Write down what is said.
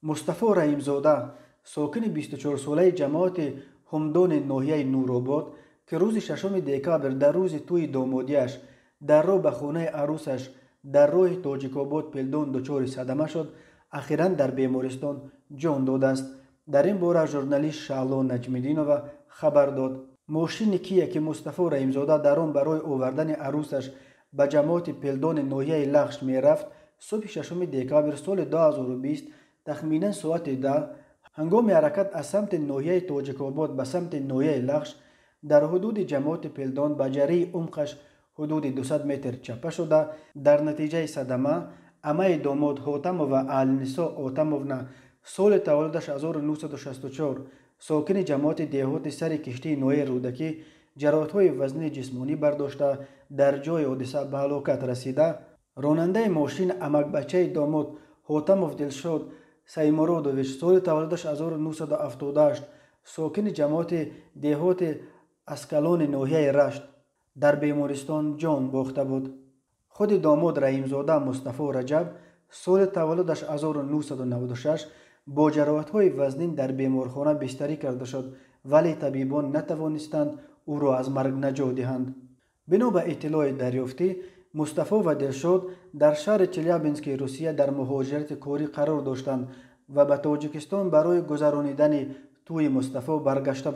Мустафо Раҳимзода, сокини 24-солаи ҷамоати Ҳумдони ноҳияи Нуробод, ки рӯзи 6 декабр дар рӯзи тӯи домодиаш дар роҳ ба хонаи арӯсаш дар роҳи Тоҷикобод Пелдон дучори садама шуд, ахиран дар бемористон ҷон додааст. Дар ин бора журналист Шаъло Наҷмиддинова хабар дод. Мошини Кия, ки Мустафо Раҳимзода дар он барои овардани арӯсаш ба ҷамоати Пелдони ноҳияи Лахш мерафт, субҳи 6 декабр соли 2020 тахминан соати 10 ҳангоми ҳаракат аз самти ноҳияи Тоҷикобод ба самти ноҳияи Лахш дар ҳудуди ҷамоати Пелдон ба ҷарии умқаш ҳудуди 200 метр чапа шуда, дар натиҷаи садама амаи домод Ҳотамова Алнисо Отамовна, соли таваллудаш 1964, сокини ҷамоати деҳоти Сари киштии ноҳияи Рӯдакӣ, ҷароҳатҳои вазнини ҷисмонӣ бардошта, дар ҷои ҳодиса ба ҳалокат расида, ронандаи мошин амакбачаи домод Ҳотамов Дилшод Саймуродович, соли таваллудаш 1978, сокини ҷамоати деҳоти Аскалони ноҳияи Рашт, дар бемористон ҷон бохта буд. Худи домод Раҳимзода Мустафо Раҷаб, соли таваллудаш 1996, бо ҷароҳатҳои вазнин дар беморхона бистарӣ карда шуд, вале табибон натавонистанд ӯро аз марг наҷот диҳанд. Бино ба иттилои дарёфтӣ, Мустафо ва Дилшод дар шаҳри Челябински Русия дар муҳоҷирати корӣ қарор доштанд ва ба Тоҷикистон барои гузаронидани тӯи Мустафо баргашта буданд.